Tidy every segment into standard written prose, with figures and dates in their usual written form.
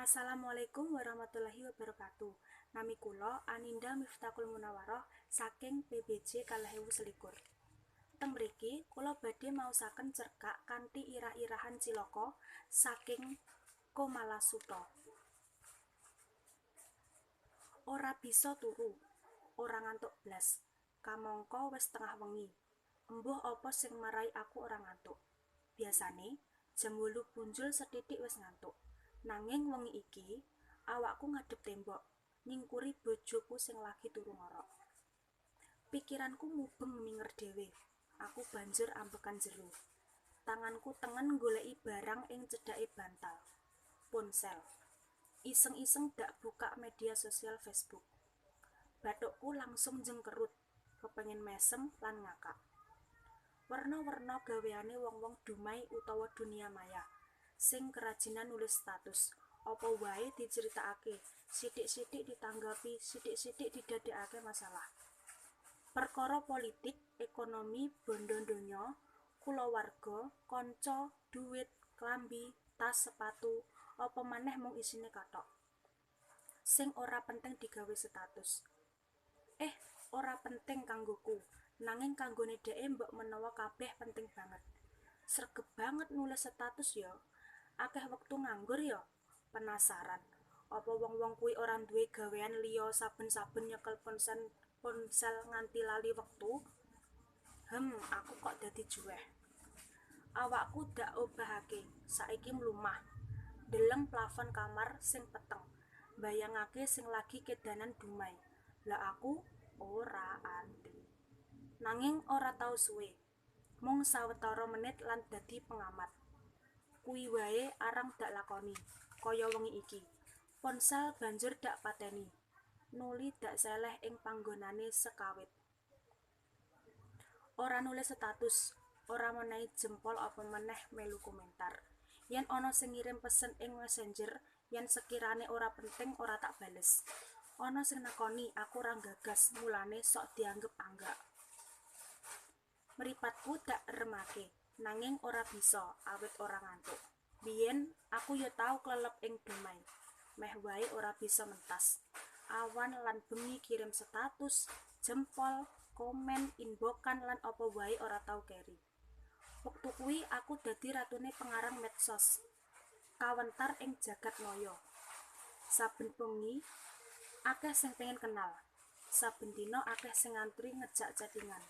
Assalamualaikum warahmatullahi wabarakatuh. Nami kula Aninda Miftakul Munawaroh saking PBJ 2021. Teng mriki kula badhe maosaken cerkak kanthi irah-irahan Cilaka saking Komala Suta. Ora bisa turu, ora ngantuk blas. Kamangka wis tengah wengi. Embuh apa sing marai aku ora ngantuk. Biasane jam 8 punjul sethithik wis ngantuk. Nanging wengi iki awakku ngadhep tembok, nyingkuri bojoku sing lagi turu ngorok. Pikiranku mubeng minger dhewe. Aku banjur ambekan jero. Tanganku tengen nggoleki barang ing cedhake bantal. Ponsel. Iseng-iseng dak buka media sosial Facebook. Bathukku langsung jengkerut, kepengin mesem lan ngakak. Werna-werna gaweane wong-wong dumai utawa dunia maya sing kerajinan nulis status, apa wae diceritakake, sithik-sithik ditanggapi, sithik-sithik didadekake masalah. Perkara politik, ekonomi, bondo donya, kulawarga, kanca, dhuwit, klambi, tas, sepatu, apa maneh mung isine kathok. Sing ora penting digawe status. Ora penting kanggoku, nanging kanggone dheke mbok menawa kabeh penting banget. Sregep banget nulis status ya. Akeh wektu nganggur ya. Penasaran, apa wong-wong kuwi ora duwe gawean liya saben-saben nyekel ponsel nganti lali wektu? Aku kok dadi juweh. Awakku dak obahake, saiki mlumah. Deleng plafon kamar sing peteng, mbayangake sing lagi kedanan dumai. Lah aku ora anti. Nanging ora tau suwe. Mung sawetara menit lan dadi pengamat. Kuwi wae arang dak lakoni, kaya wengi iki. Ponsel banjur dak pateni. Nuli dak seleh ing panggonane sekawit. Ora nulis status, ora menehi jempol apa meneh melu komentar. Yen ana sing ngirim pesen ing Messenger, yen sekirane ora penting ora tak bales. Ana sing nekoni aku ora nggagas, mulane sok dianggep anggak. Mripatku dak remake, nanging ora bisa awit ora ngantuk. Biyen aku ya tau klelep ing dumai, meh wae ora bisa mentas. Awan lan bengi kirim status, jempol, komen, inbokan lan apa wae ora tau keri. Wektu kuwi aku dadi ratune pengarang medsos, kawentar ing jagat maya. Saben bengi akeh sing pengen kenal. Saben dina akeh sing ngantri ngejak chattingan.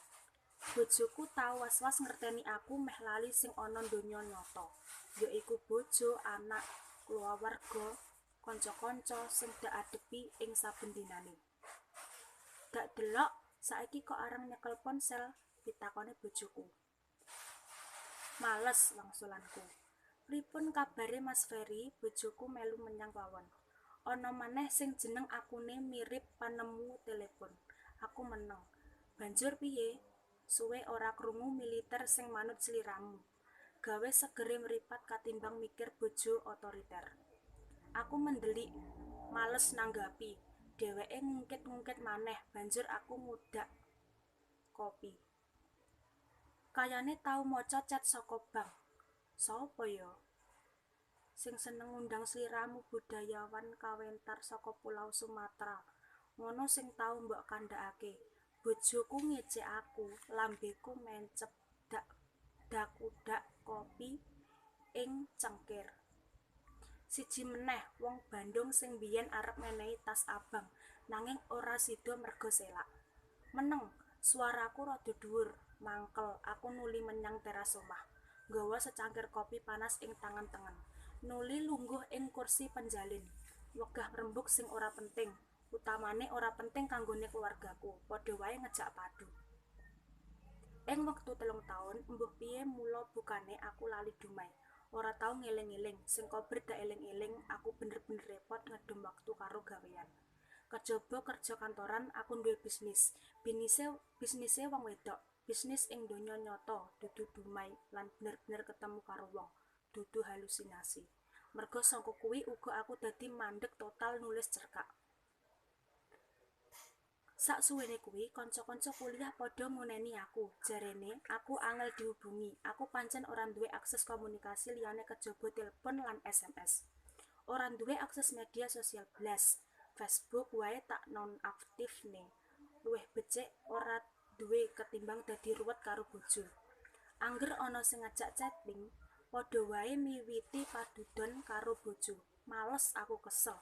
Bojoku tau was-was ngerteni aku meh lali sing ana donya nyata, yaiku bojo, anak, kulawarga, kanca-kanca sing dak adepi ing saben dinane. Dak delok saiki kok arang nyekel ponsel, pitakone bojoku. Males wangsulanku. Pripun kabare Mas Ferry? Bojoku melu menyang pawon. Ana maneh sing jeneng akune mirip panemu telepon. Aku meneng. Banjur piye? Suwe ora krungu militer sing manut sliramu. Gawe segere mripat katimbang mikir bojo otoriter. Aku mendelik, males nanggapi. Dheweke ngungkit-ngungkit maneh, banjur aku ngudak kopi. Kayane tau maca chat saka bank. Sapa ya? Sing seneng ngundang sliramu budayawan kawentar saka Pulau Sumatera. Ngono sing tau mbok kandhakake. Bojoku ngece aku, lambeku mencep dak dakudak kopi ing cengkir. Siji meneh wong Bandung sing biyen arep menehi tas abang, nanging ora sida merga selak. Meneng, suaraku rada dhuwur, mangkel, aku nuli menyang teras omah. Nggawa secangkir kopi panas ing tangan tengen. Nuli lungguh ing kursi penjalin. Wegah rembug sing ora penting. Utamane ora penting kanggone keluargaku, padha wae ngejak padu. Ing wektu 3 taun, embuh piye mula bukane aku lali dumai. Ora tau ngeling-eling, sing kober dak eling-eling, aku bener-bener repot ngedum wektu karo gawean. Kejaba kerja kantoran, aku duwe bisnis. Bisnise wong wedok, bisnis ing donya nyata, dudu dumai lan bener-bener ketemu karo wong, dudu halusinasi. Merga saka kuwi uga aku dadi mandeg total nulis cerkak. Saksuwene kuwi, kanca-kanca kuliah padha nguneni aku. Jarene, aku angel dihubungi. Aku pancen ora duwe akses komunikasi liyane kejaba telepon lan SMS. Ora duwe akses media sosial blas. Facebook wae tak nonaktifne. Luwih becik ora duwe ketimbang dadi ruwet karo bojo. Angger ana sing ngajak chatting, padha wae miwiti padudon karo bojo. Males aku, kesel.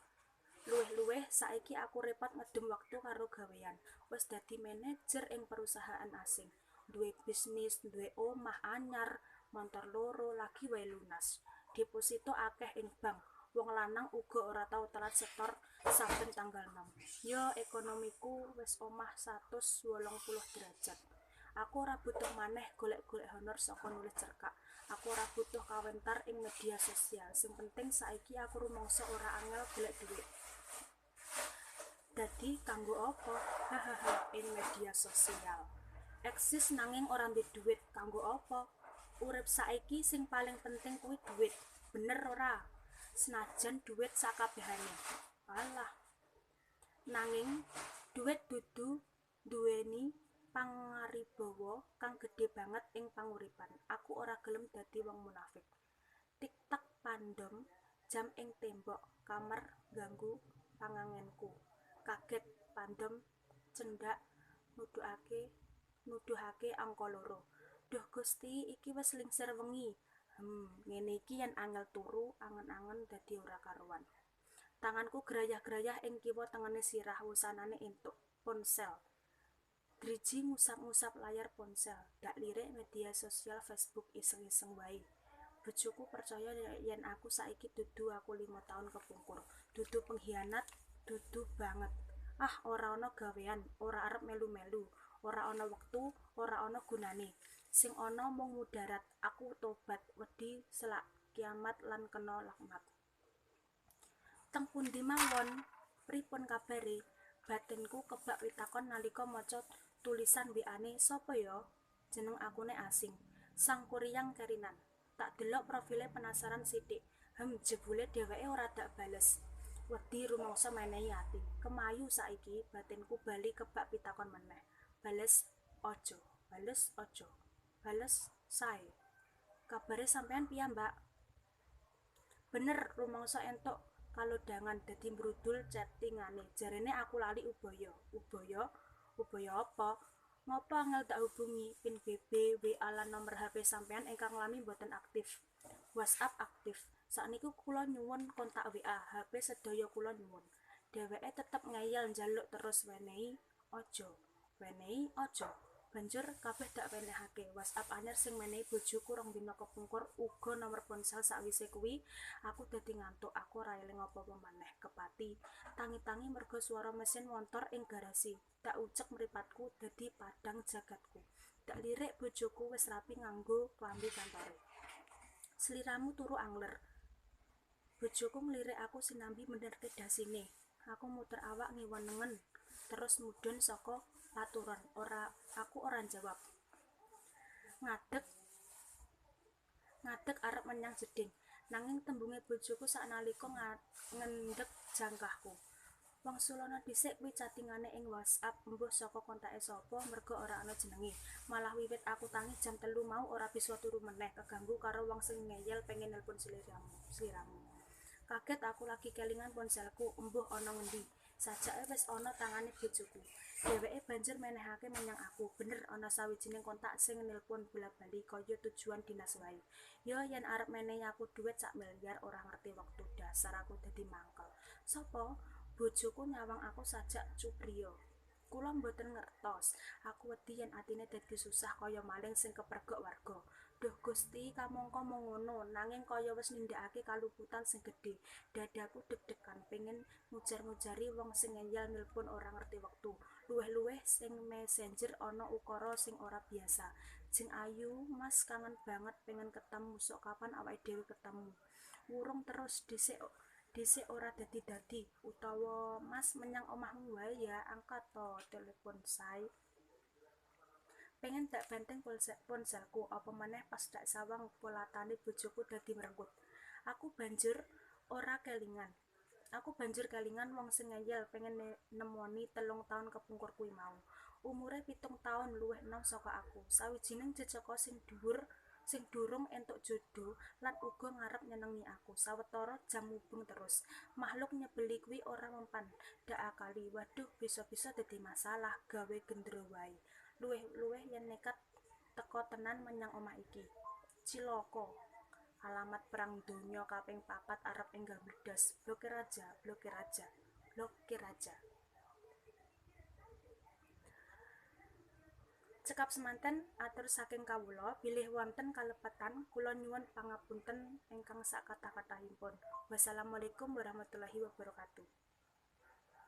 Luwih-luwih saiki aku repot ngedum wektu karo gawean. Wis dadi manajer ing perusahaan asing. Duwe bisnis, duwe omah anyar, montor loro lagi wae lunas. Deposito akeh ing bank. Wong lanang uga ora tau telat setor saben tanggal 6. Yo ekonomiku wis omah 180 derajat. Aku ora butuh maneh golek-golek honor saka nulis cerkak. Aku ora butuh kawentar ing media sosial. Sing penting saiki aku rumangsa ora angel golek dhuwit. Dadi kanggo apa? Hahaha ing media sosial. Eksis nanging ora nduwe dhuwit, kanggo apa? Urip saiki sing paling penting kuwi dhuwit. Bener ora? Senajan dhuwit sakabehane. Alah. Nanging dhuwit dudu nduweni pangaribawa kang gedhe banget ing panguripan. Aku ora gelem dadi wong munafik. Tik-tak pandom jam ing tembok kamar ngganggu pangangenku. Kaget pandom cendak nuduhake angka 2. Duh Gusti, iki wis lingsir wengi. Ngene iki yen angel turu, angen-angen dadi ora karuan. Tanganku grayah-grayah ing kiwa tengene sirah, wusanane entuk ponsel. Driji ngusap-ngusap layar ponsel, dak lirik media sosial Facebook iseng-iseng wae. Bojoku percaya yen aku saiki dudu aku 5 taun kepungkur, dudu pengkhianat, dudu banget. Ah, ora ana gawean, ora arep melu-melu, ora ana wektu, ora ana gunane. Sing ana mung mudarat, aku tobat, wedi selak kiamat lan kena laknat. Teng pundi mawon? Pripun kabare? Batinku kebak pitakon nalika maca tulisan WA-ne sapa ya? Jeneng akune asing. Sangkuriang Kerinan. Tak delok profile penasaran sithik. Jebule dheweke ora dak bales. Wedi rumangsa menehi ati. Kemayu saiki batinku bali kebak pitakon meneh. Bales aja, bales aja. Bales sae. Kabare sampean piyambak? Bener rumangsa entuk kalodhangan dadi mbrudul chattingane. Jarene aku lali Ubaya. Ubaya? Ubaya apa? Ngopo angel tak hubungi? Pin BB, WA lan nomor HP sampean ingkang lami mboten aktif. WhatsApp aktif. Sakniku kula nyuwun kontak WA, HP sedaya kula nyuwun. Dheweke tetep ngeyel njaluk terus wenehi aja. Wenehi aja. Banjur kabeh dak wenehake. WhatsApp anyar sing menehi bojoku 2 dina kepungkur uga nomor ponsel. Sakwise kuwi aku dadi ngantuk, aku ora eling apa-apa maneh. Kepati tangi-tangi merga swara mesin montor ing garasi. Dak ucek mripatku dadi padhang jagatku. Dak lirik bojoku wis rapi nganggo klambi kantore. Sliramu turu angler. Bojoku nglirik aku sinambi benerke dasine. Aku muter awak ngiwa nengen terus mudhun saka paturon. Ora, aku ora jawab. Ngadeg arep menyang jeding. Nanging tembunge bojoku saknalika ngendheg jangkahku. Wangsulana dhisik kuwi chattingane ing WhatsApp embuh saka kontake sapa merga ora ana jenenge. Malah wiwit aku tangi jam 3 mau ora bisa turu meneh, keganggu karo wong sing ngeyel pengen nelpon sliramu. Kaget aku lagi kelingan ponselku embuh ana ngendi. Sajake wis ana tangane bojoku. Dheweke banjur menehake menyang aku. Bener ana sawijining kontak sing nilpun bola-bali kaya tujuan dinas wae. Yo yen arep menehi aku dhuwit sak miliar ora ngerti wektu, dasar aku dadi mangkel. Sopo? Bojoku nyawang aku sajak cupriya. Kula mboten ngertos. Aku wedi yen atine dadi susah kaya maling sing kepergok warga. Duh Gusti, kamangka mung ngono, nanging kaya wis nindakake kaluputan sing gedhe. Dadaku deg-degan pengin ngujar-ngujari wong sing ngeyel nilpun ora ngerti wektu. Luwih-luwih sing messenger ana ukara sing ora biasa. Jeng ayu, Mas kangen banget pengen ketemu, sok kapan awake dhewe ketemu. Wurung terus dhisik ora dadi-dadi, utawa Mas menyang omahmu wae ya, angkat to telepon sae. Pengen dak banteng ponselku, apa maneh pas dak sawang polatane bojoku dadi merenggut. Aku banjur ora kelingan. Aku banjur kelingan wong sing ngeyel pengen nemoni 3 taun kepungkur kuwi mau. Umure 7 taun luwih enom saka aku. Sawijining jejaka sing dhuwur sing durung entuk jodho lan uga ngarep nyenengi aku. Sawetara jam mubeng terus. Makhluk nyebeli kuwi ora mempan, dak akali. Waduh, bisa-bisa dadi masalah, gawe gendra wae. Luwih-luwih yen nekat teka tenan menyang omah iki. Cilaka. Alamat perang donya kaping papat arep enggal mbledos. Blokir aja, blokir aja, blokir aja. Cekap semanten atur saking kawula, bilih wonten kalepatan kula nyuwun pangapunten ingkang sakathah-kathahipun. Wassalamualaikum warahmatullahi wabarakatuh.